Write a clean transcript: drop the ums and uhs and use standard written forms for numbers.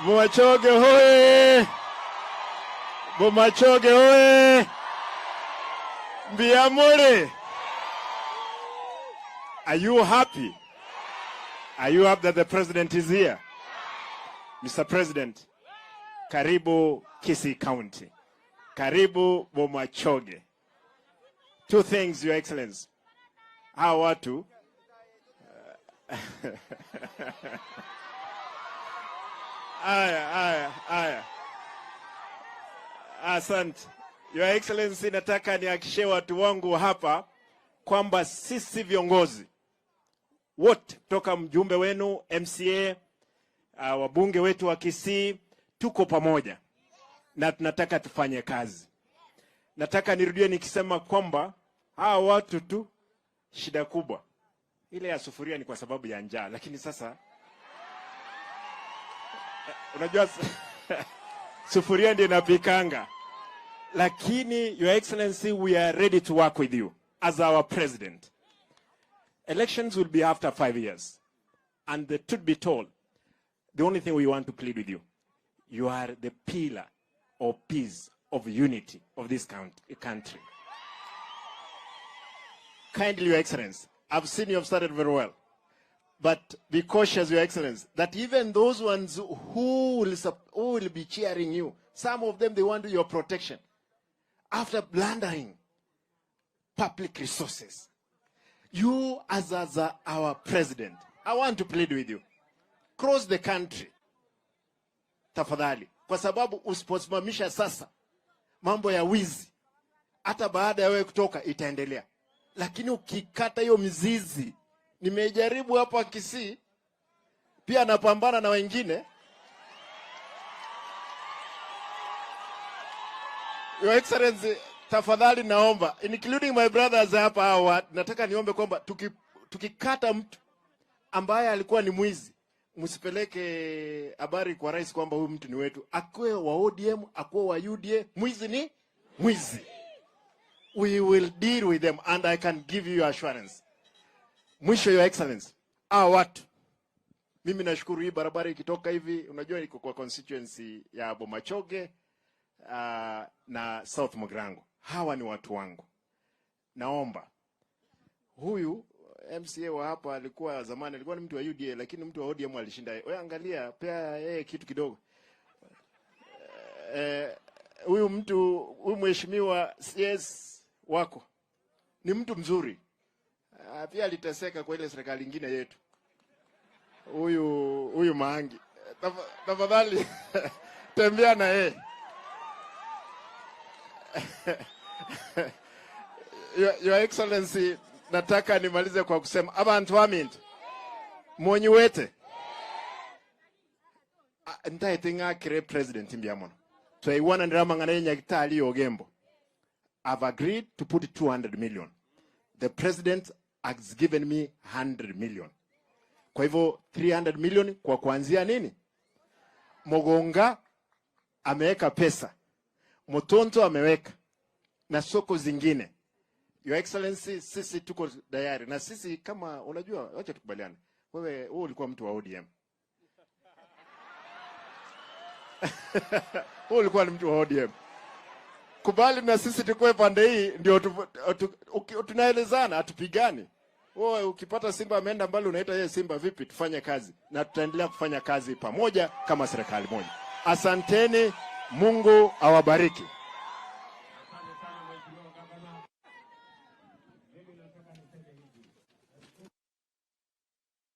Bomachoge hoye! Bomachoge hoye! Mbiamore! Are you happy? Are you happy that the president is here? Mr. President, karibu Kisii County. Karibu Bomachoge. Two things, Your Excellency. Hawa watu Aya, aya, aya. Asante. Your Excellency, nataka nihakikishie watu wangu hapa kwamba sisi viongozi wote kutoka mjumbe wenu MCA, wabunge wetu wa Kisii tuko pamoja na tunataka tufanye kazi. Nataka nirudie nikisema kwamba hawa watu tu shida kubwa ile ya sufuria ni kwa sababu ya njaa, lakini sasa unajua sufuria ndio inapikanga. Lakini Your Excellency, we are ready to work with you as our president. Elections will be after 5 years. And the truth be told, the only thing we want to plead with you, you are the pillar of peace, of unity of this country. Kindly, Your Excellency, I've seen you have started very well. But be cautious, Your Excellency, that even those ones who will be cheering you, some of them, they want your protection. After plundering public resources, you as our president, I want to plead with you. Cross the country. Tafadhali. Kwa sababu usiposimamisha sasa mambo ya wizi, hata baada ya wewe kutoka itaendelea. Lakini ukikata hiyo mizizi, nimejaribu hapa Kisii, pia napambana na wengine. Your Excellency, tafadhali naomba, including my brothers hapa hawa, nataka niombe kwamba tukikata mtu ambaye alikuwa ni mwizi, msipeleke habari kwa rais kwamba huyu mtu ni wetu. Akuwe wa ODM, akuwe wa UDA, mwizi ni mwizi. We will deal with them and I can give you assurance. Mwisho, Your Excellency, hawa watu, mimi nashukuru hii barabara ikitoka hivi, unajua iko kwa constituency ya Bomachoge na South Mugirango. Hawa ni watu wangu. Naomba huyu MCA wa hapa alikuwa zamani alikuwa ni mtu wa UDA, lakini mtu wa ODM alishinda. Wewe angalia pea yeye kitu kidogo. Huyu mtu, huyu mheshimiwa CS wako ni mtu mzuri. Pia aliteseka kwa ile serikali nyingine yetu. Huyu Maangi. Tafadhali tembea na yeye. Your Excellency, nataka nimalize kwa kusema abantu baminto monyiwete ntaete ng'akire president mbiamono twaiwana ndiramang'ana ye nyagitari yogembo. I've agreed to put 200 million. The president has given me 100 million. Kwa hivyo 300 million kwa kuanzia nini? Mogonga ameweka pesa, Mutonto ameweka na soko zingine. Your Excellency, sisi tuko tayari. Na sisi kama unajua, wacha tukubaliane. Wewe ulikuwa mtu wa ODM. Wewe ulikuwa ni mtu wa ODM. Kubali na sisi tukue pande hii, ndio tunaelezana, hatupigani. Wewe ukipata simba ameenda mbali unaita yeye simba vipi? Tufanye kazi na tutaendelea kufanya kazi pamoja kama serikali moja. Asanteni, Mungu awabariki. Asante sana Mheshimiwa Gavana.